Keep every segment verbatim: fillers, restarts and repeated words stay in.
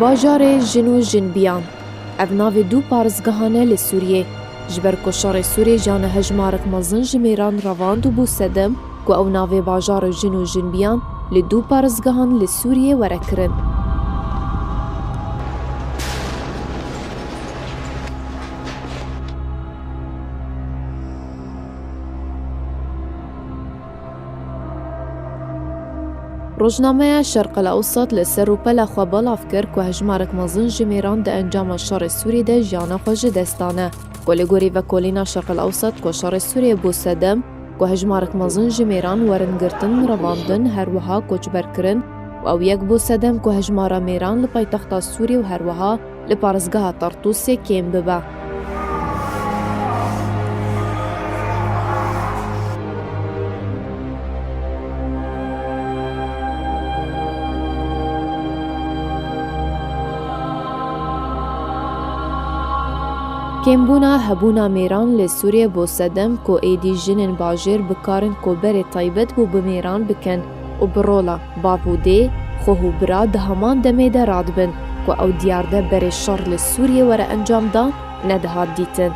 Bajarê jin û jinbiyan. Ev navê du parêzgehan e li Sûriyê. Ji ber ku şerê Sûriyê jiyana hejmarek mezin ji mêran revand û bû sedem ku ew navê bajarê jin û jinbiyan li du parêzgehan li Sûriyê were kirin. Rojnameya Şerq El Ewsat li ser rûpela xwe belav kir ku hejmarek mezin ji mêran di encama şerê Sûriyê de jiyana xwe ji dest dane. Ku li gorî vekolîna Şerq El Ewsat ku şerê Sûriyê bû sedem, ku hejmarek mezin ji mêran werin girtin, revandin, her wiha koçberkirin û ew yek bû sedem ku hejmara mêran li paytexta Sûriyê û her wiha li parêzgeha Tartûsê kêm bibe. Kêmbûna hebûna mêran li Sûriyê bo sedem ku êdî jinên bajêr bi kar in ku berê taybet bû bi mêran bikin û bi rola bav û dê, xweh û bira di heman demê de radibin ku ew diyar de berê şer li Sûriyê were encamdan nedihat dîtin.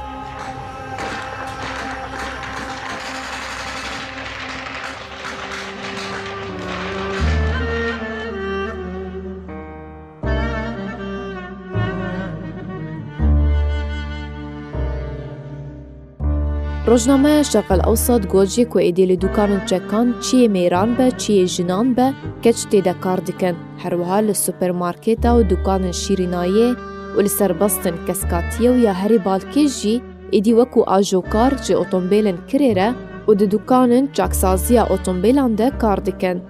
Rojnameya Şerq El Ewsat got jî ku êdî li dûkanin çekan çiyê mêran be, çiyê jinan be, keç tê de kar dikin. Her wiha li supermarketa û dûkanên şîrînayê û li serbestên keskatiyê û ya herî balkêş jî êdî wekû ajokar ji otombêlên kirê re û di dûkanên çaksaziya otombêlan de kar dikin.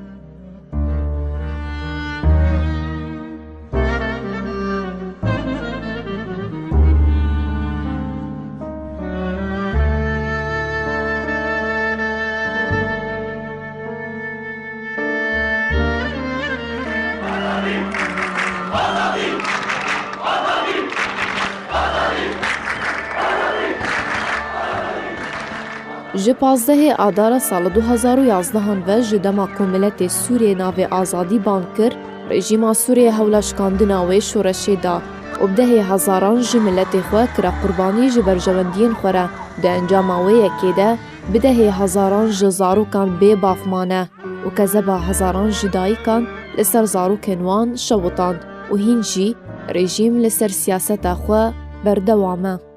Ji pazdehê Adara sala du hezar û yazdehan ve ji dema ku miletê Sûriyê navê azadî bang kir, rejîma Sûriyê hewla şikandina wê şoreşê da û bi dehê hezaran ji miletê xwe kire qurbanî ji berjewendiyên xwe re. Di encama wê yekê de bi dehê hezaran ji zarokan bê bav mane û kezeba hezaran ji dayikan li ser zarokên wan şewitand û hîn jî rejîm li ser siyaseta xwe berdewam e.